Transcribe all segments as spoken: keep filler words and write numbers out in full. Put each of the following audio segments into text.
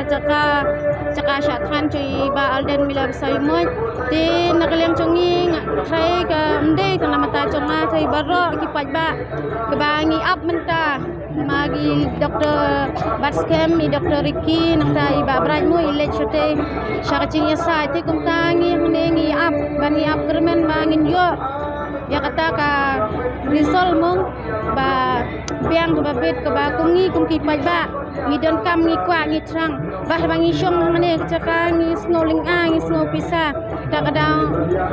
Jaka, jaka shah than jong i Bah Alden Miller Saimoi. Te na ka liang jong ngi nga trai ka mdei ka namata jong nga trai baroh ki paidbah kaba ngi ap mynta. Ma ki doktor Batskhem, i doktor Ricky, nangta i Bah Bright mo i leit shate sha ka jingïasai. Te kumta ngi hangne ngi ap, ba ngi ap kyrmen ba ngin ïoh ïa kata ka result mo ba biang kaba bit kaba kum ngi kum ki paidbah ngi donkam, ngi kwah, ngi thrang. Bah ba ngi shong hangne ka jaka ngi sngew lynga, ngi sngew pisa. Ta ka dang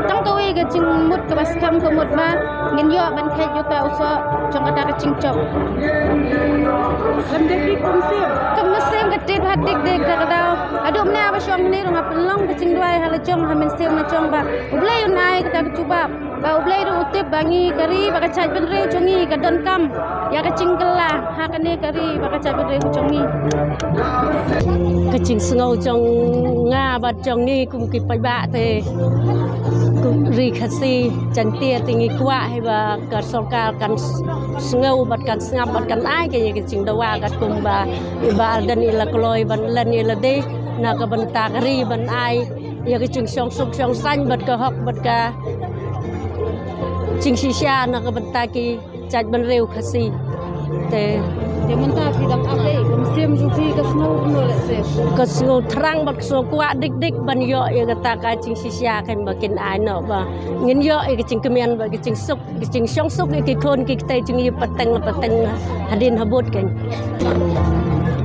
tang kawei ka jingmut kaba skhem ka mut ba ngin ïoh ban kheit ïa uta u soh jong kata ka jingjop. Lem dei ki kum sim. Ka mynsiem ka tip ha dik dik ta ka dang. Haduh mynne ba shong hangne ruh nga pynlong ka jingduwai ha la jong ha mynsiem na jong ba U Blei un ai kata ka jubab. Ba U Blei ruh u tip ba ngi ka ri ba ka jaitbynriew jong ngi ka donkam ïa ka jingkylla ha kane ka ri ba ka jaitbynriew jong ngi. Ka jingsngew jong nga bad jong ngi kum ki paidbah te kum ri Khasi Jaiñtia te ngi kwah hi ba ka sorkar kan s-, sngew bad kan sngap bad kan ai ka ïa ka jingdawa katkum ba i Bah Ardent i la kloi ban len i la dei na ka bynta ka ri ban ai ïa ka jingshongsuk shongsaiñ bad ka hok bad ka jingshisha na ka bynta ki jaitbynriew Khasi. Te, te mynta phi dang ap dei, ka mynsiem jong phi ka sngew kumno leh se? Ka sngew thrang bad ka sngew kwah dik dik ban ïoh ïa kata ka jingshisha kan ba kin ai noh ba ngin ïoh ïa ka jingkmen bad ka jingsuk, ka jingshongsuk ïa ki khun ki kti jong ngi pateng la pateng hadien habud kan.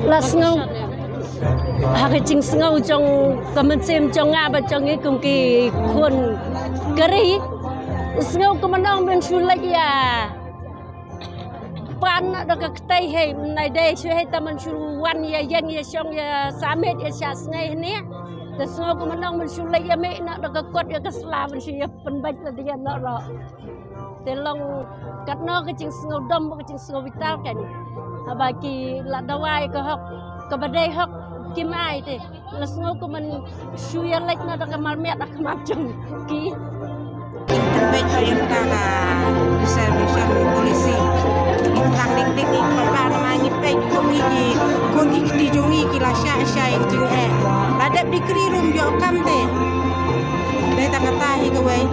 La sngew ha ka jingsngew jong ka mynsiem jong nga bad jong ngi kum ki khun ka ri. Sngew kumno ban shu leit ïa pan na da ka kti hei, nai dei shu hei ta ban shu wan ïa ïeng ïa shong ïa sah miet ïa shah sngi hynne. Te sngew kumno ban shu leit ïa mih na da ka kot ïa ka sla ban shu ïa pynbeit la dei ïa noh ruh. Te long katno ka jingsngew dom bad ka jingsngew bitar kan. Haba ki la dawa ïa ka hok, kaba dei hok kim ai te. La sngew kum ban shu ïa leit na da ka mar miat ha khmat jong ki. Pynbeit ïa kata ka reservation policy. Ngi thrang dik dik ngi paidbah namar ngi peit kum ngi ki khun ki kti jong ngi ki la shah shah ïa ka jingeh. La dep degree ruh ym ïoh kam te. Dei tang kata hi kawei.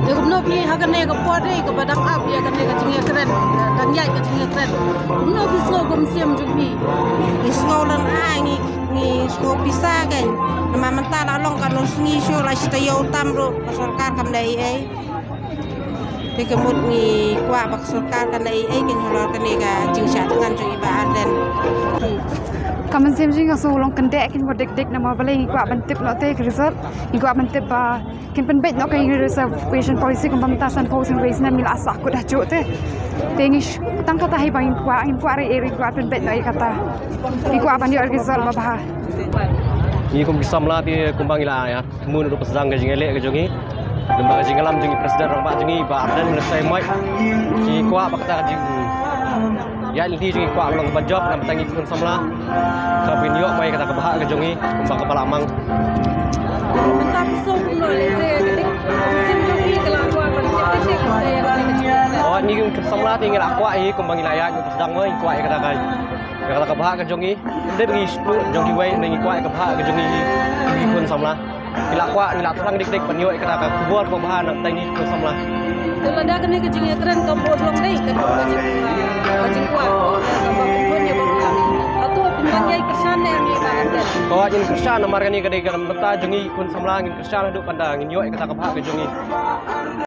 Te kumno phi ha kane ka por dei kaba dang ap ïa kane ka jingïakren, dang ïaid ka jingïakren. Kumno phi sngew ka mynsiem jong phi? Ngi sngew lynga, ngi, ngi sngew pisa kan. Namar mynta la long katno sngi shuh la shi taïew tam ruh ka sorkar kam da ei ei. Te ka mut ngi kwah ba ka sorkar kan da ei ei kan halor kane ka jingshah thngan jong i Bah Ardent. Ka mynsiem jong ngi ka sngew long kyndit, kin bud dik dik namar balei ngi kwah ban tip noh te ka result. Ngi kwah ban tip ba kin pynbeit noh ka reservation policy kumba mynta san phew snem ngi la sah kut ha juh te. Te ngi sh-, tang kata hi ba ngi kwah, ngi kwah re, ngi kwah pynbeit noh ïa kata. Ngi kwah ban ïoh result ba bha. Ngi kum ki samla te kumba ngi la ïa thmu naduh ba sdang ka jingïaleh ka jong ngi. Kumba ka jingïalam jong i President Rangbah jong ngi Bah Ardent Miller Saimoi. Ngi kwah ba kata ka jing ïa lynti jong ngi kwah long kaba jop na bynta ngi ki khun samla. Ka pynïoh mai kata ka bhah ka jong ngi kumba kaba la mang. Mynta phi sngew kumno lehse ka dik ka mynsiem jong phi ka la kwah ban tip dik dik ïa kata ka jingïaleh? Oh, ngi ki khun samla te ngi la kwah hi kumba ngi la ïaid ngi sdang mo ngi kwah ïa kata ka, ïa kata ka bhah ka jong ngi. Ym dei ba ngi shu jong kiwei, ngi kwah ïa ka bhah ka jong ngi ki khun samla. Ngi la kwah, ngi la thrang dik dik ban ïoh ïa kata ka khubor kaba bha na bynta ngi ki khun samla. Te lada kane ka jingïakren ka bud long dei ka, ka jing, ka jingkwah kaba bun ïa ba bha. Hato phin ban ïai kyrshan ne em ïa ka Ardent? Ko ngin kyrshan namar kane ka dei ka bynta jong ngi ki khun samla, ngin kyrshan haduh ban da ngin ïoh ïa kata ka bhah ka jong ngi.